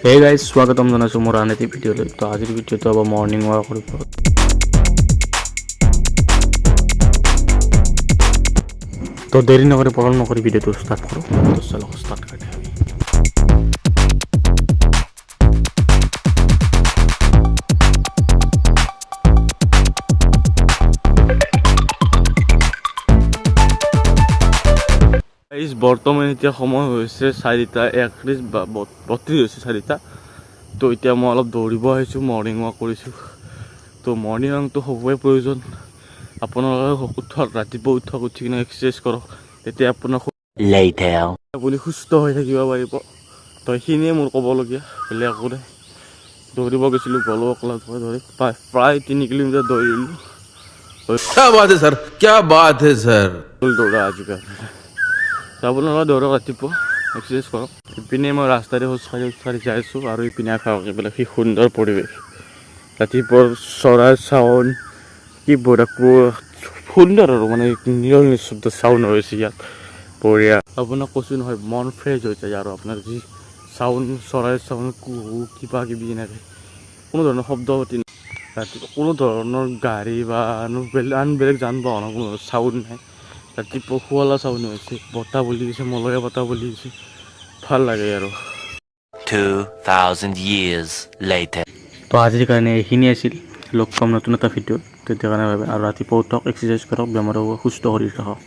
Hey guys, স্বাগতম জনাইছোঁ মোৰ আন এটি ভিডিঅ'লৈ। তো আজিৰ ভিডিঅ'টো হ'ব মৰ্ণিং ৱাকৰ ওপৰত। তো দেৰি নকৰি, পলম নকৰি ভিডিঅ'টো ষ্টাৰ্ট কৰোঁ। তো চলক, ষ্টাৰ্ট কৰি দিওঁ। গাইজ, বৰ্তমান এতিয়া সময় হৈছে 4:31 বা 32 হৈছে 4টা। তো এতিয়া মই অলপ দৌৰিব আহিছোঁ, মৰ্ণিং ৱাক কৰিছোঁ। তো মৰ্ণিং ৱাকটো খুবেই প্ৰয়োজন। আপোনালোকে উঠক, ৰাতিপুৱা উঠক, উঠি কিনে এক্সাৰচাইজ কৰক, তেতিয়া আপোনাৰ Later. আপুনি সুস্থ হৈ থাকিব পাৰিব। তো এইখিনিয়ে মোৰ ক'বলগীয়া, বেলেগ একো নাই। দৌৰিব গৈছিলোঁ, গ'লোঁ অকলা ধৰি প্ৰায় 3 কিলোমিটাৰ দৌৰিলোঁ। क्या बात है सर, क्या बात है सर! গ'ল দৌৰা আজি কাৰণে। তো আপোনালোকে দৌৰক, ৰাতিপুৱা এক্সাৰচাইজ কৰক। ইপিনে মই ৰাস্তাৰে খোজকাঢ়ি খোজকাঢ়ি যাই আছোঁ আৰু ইপিনে চাওক এইবিলাক কি সুন্দৰ পৰিৱেশ। ৰাতিপুৱাৰ চৰাই চাউণ্ড কি বঢ়িয়া, সুন্দৰ আৰু মানে নিৰল নিস্তব্ধ চাউণ্ড হৈছে ইয়াত, বঢ়িয়া। আপোনাক কৈছোঁ নহয়, মন ফ্ৰেছ হৈ যায়। আৰু আপোনাৰ যি চাউণ্ড, চৰাইৰ চাউণ্ড, কুহু কিবা কিবি এনেকৈ কোনো ধৰণৰ শব্দ পাতি নাই। ৰাতিপুৱা কোনো ধৰণৰ গাড়ী বা বেলেগ আন বেলেগ যান বাহনৰ কোনো চাউণ্ড নাই। ৰাতিপুৱা শুৱালা চাউণ্ড হৈছে, বতাহ বলি আছে, মলয়া বতাহ বলি আছে, ভাল লাগে আৰু। 2,000 years later. তো আজিৰ কাৰণে এইখিনি আছিল। লগ পাম নতুন এটা ভিডিঅ'ত। তেতিয়া কাৰণে আৰু ৰাতিপুৱা উঠক, এক্সাৰচাইজ কৰক, বেমাৰৰ সুস্থ শৰীৰ ৰাখক।